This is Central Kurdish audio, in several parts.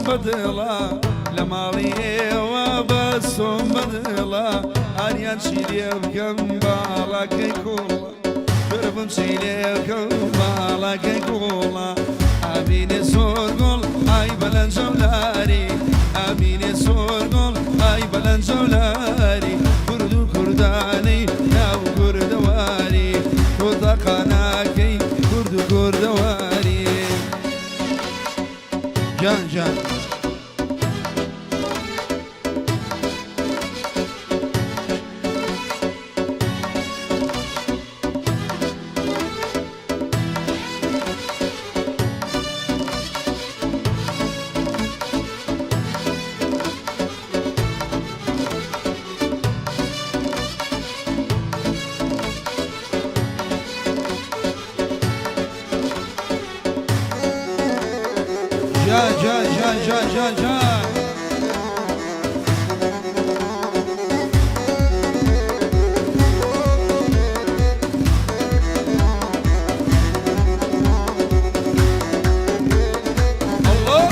بەدڵە لە ماڵی ئێوە بەسۆم بەدڵە ئاریان چی لێ بکەم باڵاکەی کوڵە بم چی لێ بکەم باڵاکەی کوڵە ئامینێ زۆر گوڵ ئای بەلەنجەولاری ئامینێ زۆر گوڵ ئای بەلەنجەولاری کورد و کوردانەی ناو کوردەواری تۆ تاقاناکەی کورد و کوردەواری گیان گیان. جا جا جا جا جا جا الله.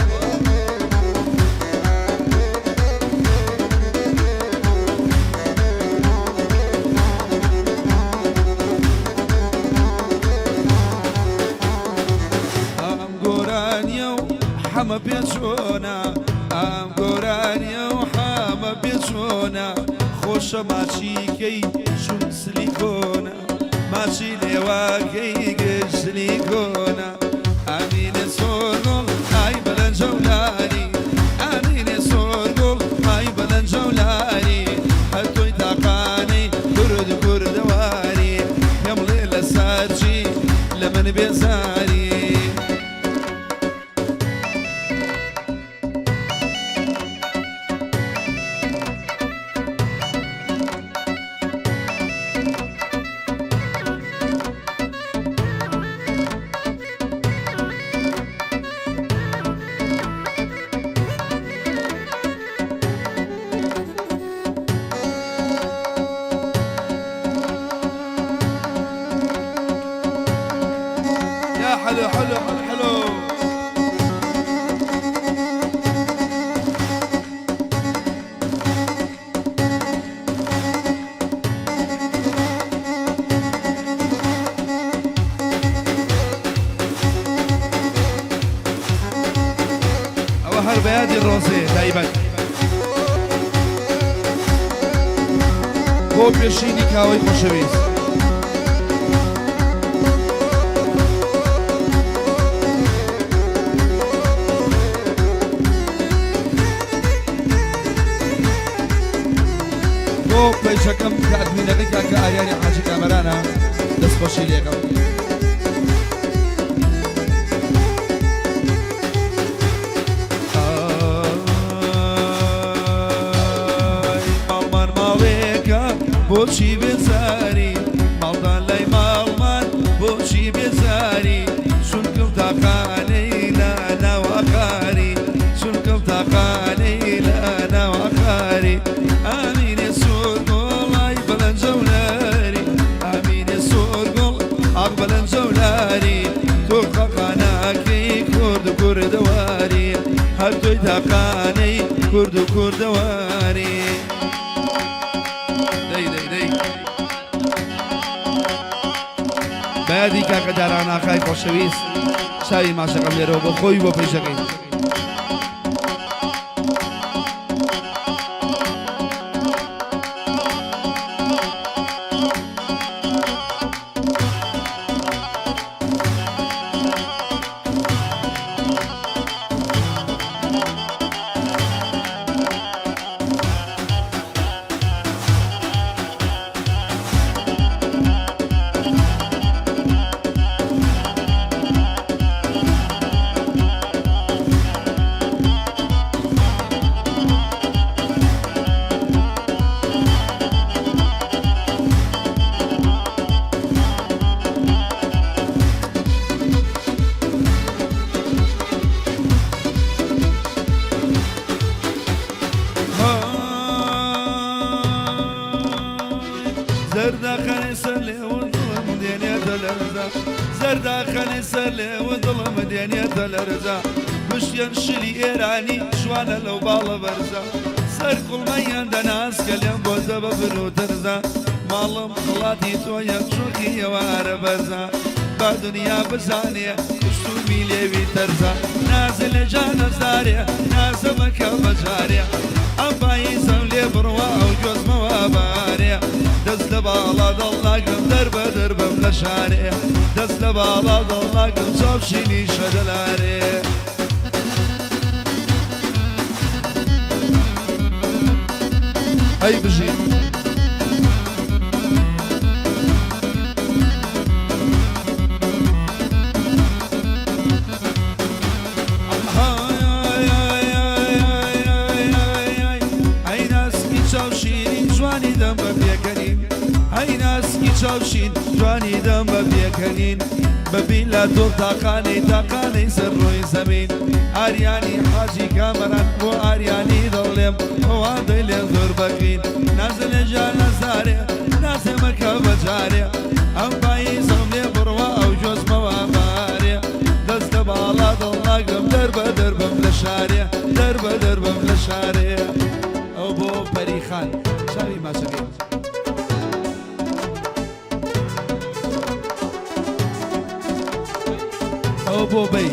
ئەم گۆرانیە و حەمە پێچۆنە ئەم گۆرانیە و حەمە پێچۆنە خۆشە ماچیکەی چون سلیکۆنە ماچی لێواکەی گشت سلیکۆنە ئامینە سۆرگوڵ ئای بەلەنجەولاری ئامینە سۆرگوڵ ئای بەلەنجەولاری هەر تۆی تاقانەی کورد کوردەواری پێم بڵێ لەسەر چی لە من بێزاری. يا حلو حلو حلو حلو. ئەوە هەر بەیادی ڕۆزێ تایبەت بۆ پێشینی کاوەی خۆشەویست. بۆ پەیجەکەم کە ئەدمینەکەی کاکە ئاریانی حاجی کامەرانە دەستخۆشی لێکەم. ئای ماڵمان ماڵێکە بۆچی بێزاری ماڵدان لای ماڵمان بۆچی بێزاری چونکم تاقانەی لە ناوەخاری چونکم تاقانەی لە ناوەخاری ئامینێ سوور گوڵ ئای بەلەنجەولاری ئامینێ سوور گوڵ ئاخ بەلەنجەولاری تۆ خەقاناکەی کورد و کوردەواری هەر تۆی تاقانەی کورد و کوردەواری دەی دەی دەی بەیادی کاکە داران ئاقای خۆشەویست چاوی ماچەکەم لێرەوە بۆ خۆی بۆ پەیژەکەی. زەردەخەنەی سەر لێوە دڵم دێنێتە لەرزە زەردەخەنەی سەر لێوە دڵم دێنێتە لەرزە پشتیان شلی ئێرانی شوانە لەو باڵە بەرزە سەر کوڵمەیان دەناس کە لێم بۆتە بە بر و تەرزە ماڵم وڵاتی تۆیە چۆکی ئێوارە بەرزە با دنیا بزانێ کوشتومی لێوی تەرزە نازێ لە جانەزارێ نازە مەکە بەجارێ ئەم پاییزەم لێ بڕوا ئەو گۆزمەوە بارێ دەست لە باڵا دڵناگرم دەربە دەربم لە شارێ دەست لە باڵا دڵناگرم چاوشینی شەدەلارێ. ئەی بژی. ئەی ناسکی چاو شیرین جوانی دەم بە پێکەنین ئەی ناسکی چاو شین جوانی دەم بە پێکەنین بەبیلا تۆ تاقانەی تاقانەی سەر ڕووی زەمین ئاریانی حاجی کامەران بۆ ئاریانی دەڵێم ئەوان دەیلێن زۆر بەقین نازە لێ جانەزارێ نازێ مەکە بەجارێ ئەم پاییزەم لێ بڕوا ئەو گۆزمەوە بارێ دەست لە باڵا دڵ ناگرم دەربە دەربم لە شارێ دەربە دەربم لە شارێ ئەو بۆ پەریخان چاوی ماچەکەی. ئەوە بۆ بەی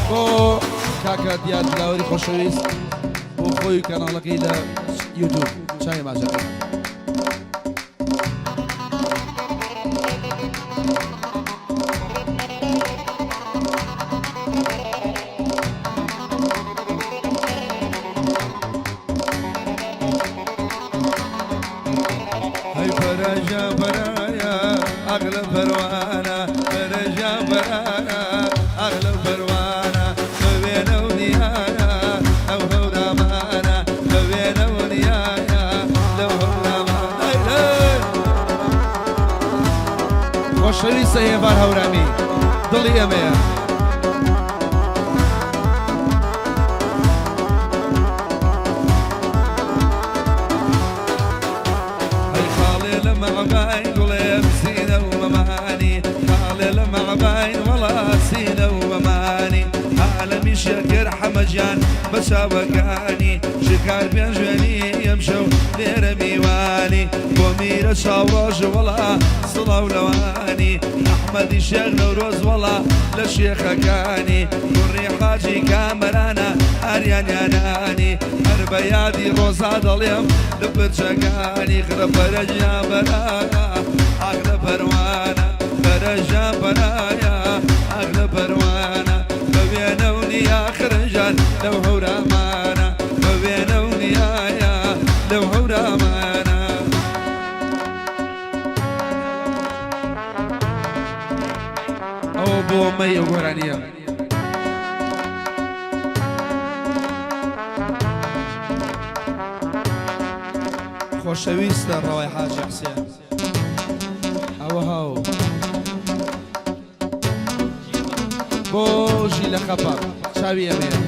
بۆ کاکە دیار دلاوەری خۆشەویست بۆ خۆی و کەناڵەکەی لە یوتوب چای ماچەکە. هەی فەرەجا فەرایا ئەغلە پەروانە فەرەجا فەرایا ئەغلە پەروانە بە وێنە و نیایە ئەو هەورامانە بە وێنە و نیایە لەو هەورامانە خۆشەویستە هێڤار هەورامی دڵی ئێمەیە. ئەی خاڵێ لە مەعبای گوڵێم سینە و مەمانی خاڵێ لە مەعبای وەڵا سینە و مەمانی عالەمی شەکر حەمە. گیان بە چاوەکانی شکار پێنجوێنی ئەمشەو لێرە میوانی بۆ میرە چاوڕۆژ وەڵا سڵاو لەوانی ئەحمەدی شێخ نەورۆز وەڵا لە شێخەکانی کوڕی حاجی کامەرانە ئاریانیانانی هەر بە یادی ڕۆزا دەڵێم لە پرچەکانی خرە فەرەجیا بەرایە ئاخ لە پەروانە فەرەجا بەرایە ئاخ لە پەروانە بە وێنە و نیا خرنجان لەو هەورامانە بە وێنە و نیایە لەو هەورامانە. ئەوە بۆ مەی ئەو گۆرانییە. خۆشەویستە ڕەوای حاجی حسێن ئەوە هاو بۆ ژی لە خەپە چاوی ئەمەیە.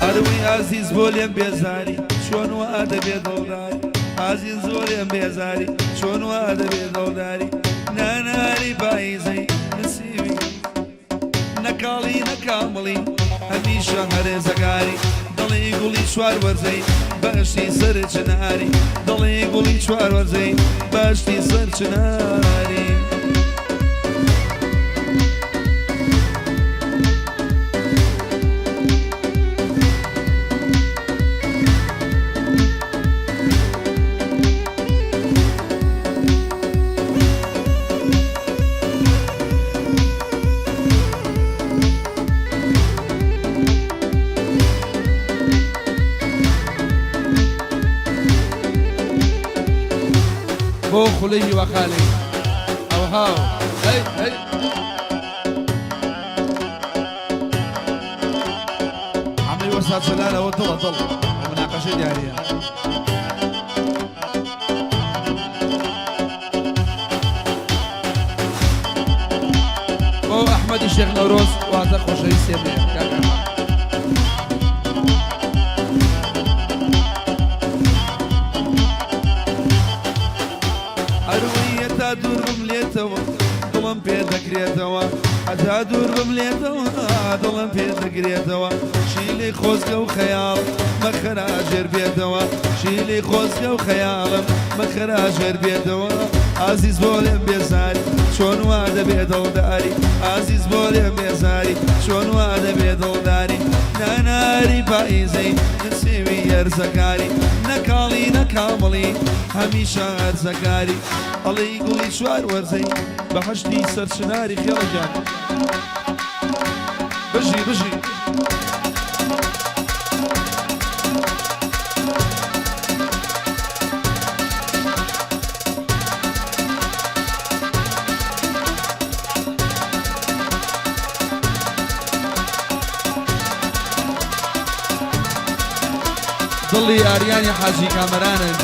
ئەروی ئازیز بۆ لێم بێزاری چۆن وا دەبێ دڵداری ئازیز بۆ لێم بێزاری چۆن وا دەبێ دڵداری ناناری پاییزەی نسیوی نەکاڵی نەکامڵی هەمیشە هەرێزەگاری دڵی گوڵی چوار وەرزەی بەشتی سەر چناری دڵی گوڵی چوار وەرزەی بەشتی سەر چناری. بۆ خولی هیواخالی ئەوهاو هەی هەی. عەمەی وەستا جەلال ئەوە دڵە دڵ مناقەشەی دیاریە. بۆ ئەحمەدی شێخ نەورۆز واتە خۆشەویستێ بێ کاک ئەحمەد. ئەروەی هەتا دوور بم لێتەوە دڵم پێ دەکرێتەوە هەتا دوور بم لێتەوە دڵم پێ دەگرێتەوە شیلی خۆزگە و خەیاڵ مەخەرا ژێر بێتەوە شیلی خۆزگە و خەیاڵم مەخەرا ژێر بێتەوە ئازیز بۆ لێم بێزاری چۆن وا دەبێ دڵداری ئازیز بۆ لێم بێزاری چۆن وا دەبێ دڵداری ناناری پاییزەی نسێوی هەرزەکاری نەکاڵی نەکامڵی هەمیشە هەرزەکاری ئەڵێی گوڵی چوار وەرزەی بەهەشتی سەرچناری خێڵە گیان بژی بژی. دڵی ئاریانی حاجی کامەرانن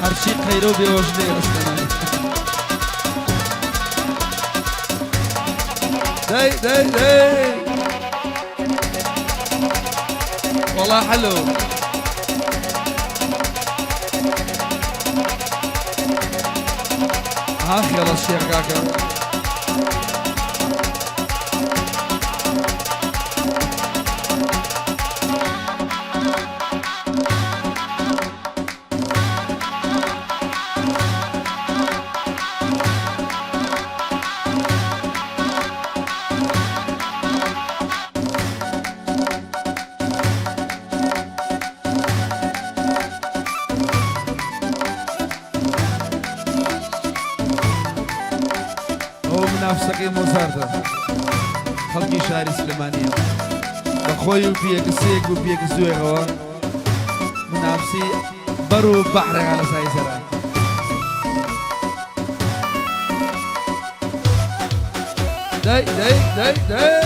هەرچی قەیرە و بێوەژنەیە لە سلێمانی. دەی دەی دەی وەڵا حەلو. ها خێڵە شێخ کاکە. عاشقی مۆزارتە، خەڵکی شاری سلێمانییە. بە خۆی و پیەکسێک و پیەکسوێکەوە منافسی بەر و بەحرەکان لە سای سەرا. دەی دەی دەی دەی.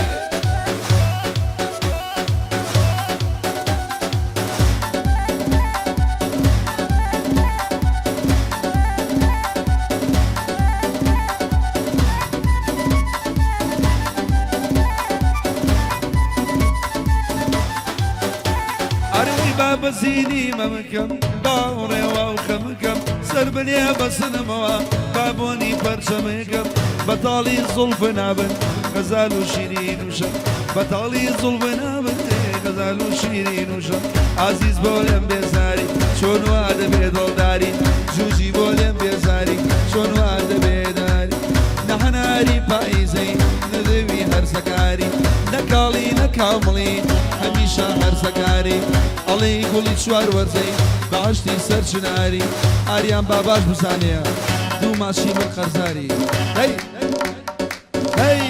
ئەرێ با بەزینی مەمکم باوڕێوە و خەمکەم سەر بنێ بەسنمەوە با بۆنی پەرچەمێکم بەتاڵی زوڵف نابن غەزال و شیرین و شەم بەتاڵی زوڵف نابن غەزال و شیرین و شەم ئازیز بۆ لێم بێزاری چۆن وا دەبێ دڵداری جوجی بۆ لێم بێزاری چۆن وا دەبێ داری نە هەناری پاییزەی نە دەوی هەرزەکاری نە کاڵی نە کامڵی هەمیشە هەرزەکاری ئەڵێی گوڵی چوار وەرزەی بەهەشتی سەر چناری ئاریان با باش بزانێ دوو ماچی من قەرزاری هەی هەی.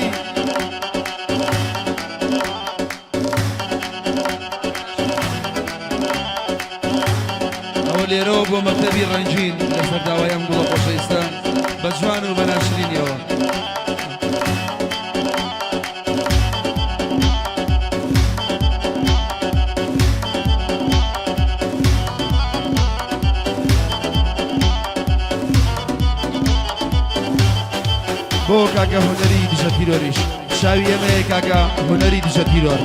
ئەوە لێرەوە بۆ مەکتەبی ڕەنگین لەسەر داوای ئەم گوڵە خۆشەویستە بە جوان و بە ناشرینیەوە. بۆ کاکە هونەری دژە تیرۆریش چاوی ئێمەیە کاکە هونەری دژە تیرۆر.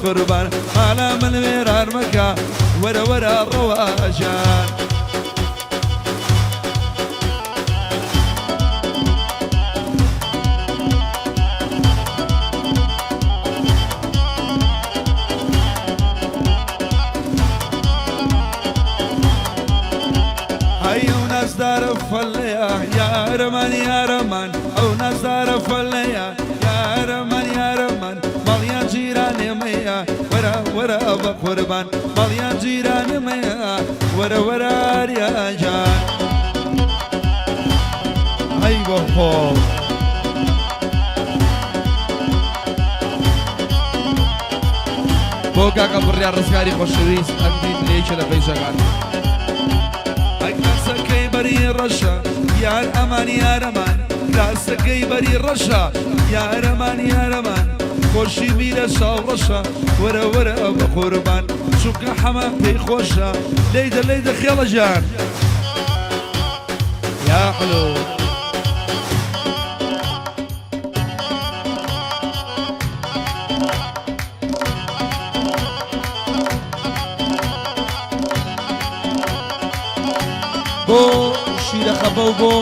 قوربان مالا من وێران مەکە وەرە وەرە ڕەواجان. هەی ئەو نازدارە فەلەیە یارەمان یارەمان ئەو نازدارە فەلەیە یارەمان یارەمان ماڵیان جیرانێمەیە وەرە وەرە بە قوربان ماڵیان جیرانمەیە وەرە وەرە ئاریاجان. ئەی بۆ خۆ. بۆ کاکە بڕیار ڕزگاری خۆشەویست ئەمدیت لە یەکێ لە پەیجەکان. ئەی کراسەکەی بەری ڕەشە یار ئەمان یارەمان کراسەکەی بەری ڕەشە یارەمان یارەمان خۆشی میرە چاو ڕەشە وەرە وەرە بە قوربان چونکە حەمە پێی خۆشە لێیدە لێیدە خێڵە گیان. یا حلو. بۆ شیرە خەبە و بۆ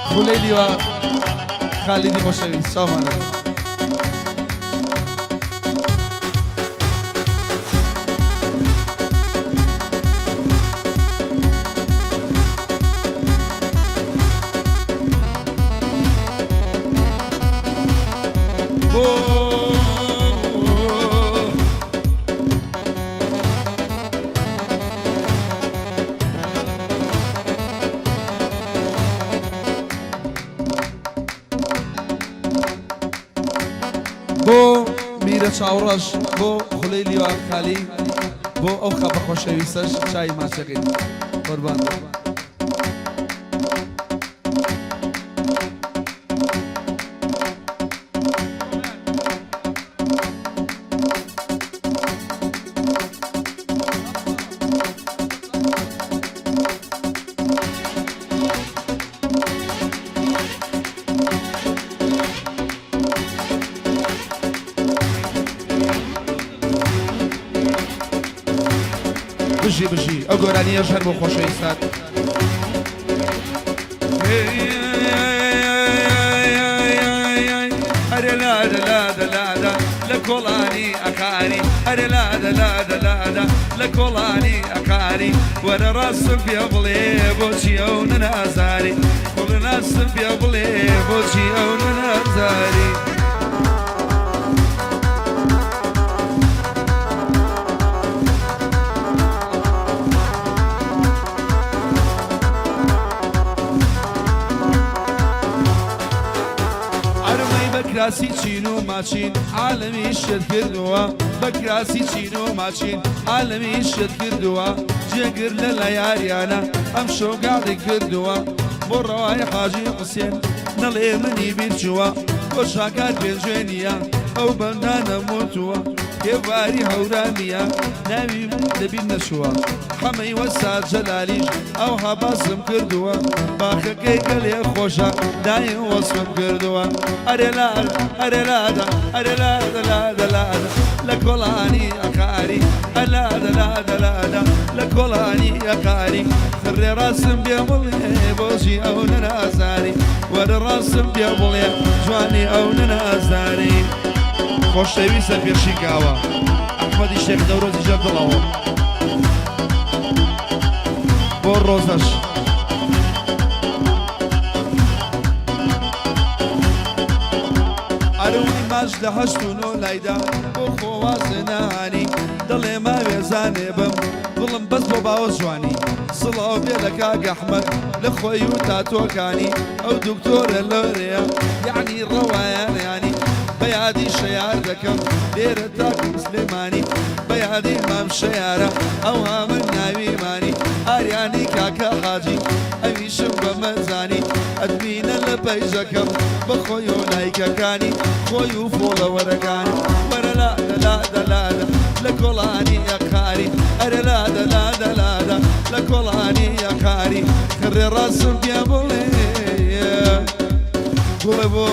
خولەی لیوا خالیدی خۆشەویست چاومان لێ. بۆ میرە چاوڕەش، بۆ خولەی لیوا خالی، بۆ ئەو خەپە خۆشەویستەش چاوی ماچەکەی قوربان. بژی بژی ئەو گۆرانیەش هەر بۆ خۆشەویستان. ئەرێ لادە لادە لادە لە کۆڵانی ئەقاری، ئەرێ لادە لادە لادە لە کۆڵانی ئەقاری. وەرە ڕاستم پێ بڵێ بۆچی ئەو نەنازاری، وەرە ڕاستم پێ بڵێ بۆچی ئەو نەنازاری. ئەرمەی بە کراسی چین و ماچین عالەمی شێت کردووە، بە کراسی چین و ماچین عالەمی شێت کردووە. جێگر لە لای یاریانە ئەم شەو گاڵی کردووە، بۆ ڕەوای حاجی حوسێن نەڵێ منی بیرچووە. بۆ شاکار پێنجوێنیە ئەو بەندانە موتووە، هێواری هەورامیە ناوی من لەبیر نەچووە. حەمەی وەسا جەلالیش ئەوها باسم کردووە، باخەکەی گەلێ خۆشە دایم وەسفم کردووە. ئەرێ لادا ئەرێ لادا ئەرێ لادا لادا لادا لە کۆڵانی ئەقاری، ئەلادا لادا لادا لە کۆڵانی ئەقاری. خڕێ ڕاستم پێ بڵێ بۆچی ئەو نەنازاری، وەرە ڕاستم پێ بڵێ جوانی ئەو نەنازاری. خۆشەویستە پێشینگاوە ئەحمەدی شێخ نەورۆزی ژێر دڵەوە بۆ ڕۆزەش. ئەرونی ماچ لە هەشت و نۆ لایدا بۆ خۆواز نانی، دەڵێ ماوێ زانێ بم دڵم بەس بۆ باوە جوانی. سڵاو بێ لە کاک ئەحمەد لە خۆی و تاتۆکانی، ئەو دکتۆرە لۆرەیە یەعنی ڕەوایان یانی. بە یادی شەیار دەکەم لێرە تاکو سلێمانی، بە یادی مام شەیارە ئەوها من ناویمانی. ئاریانی کاکە حاجی ئەویشم بە مەزانی، ئەدمینە لە پەیجەکەم بە خۆی و لایکەکانی خۆی و فۆڵەوەرەکانی. وەرە لادە لادە لادە لە کۆڵانی ئەقاری، ئەرێ لادە لادە لادە لە کۆڵانی ئەقاری. خڕێ ڕاستم پێ بڵێ گوڵە بۆ.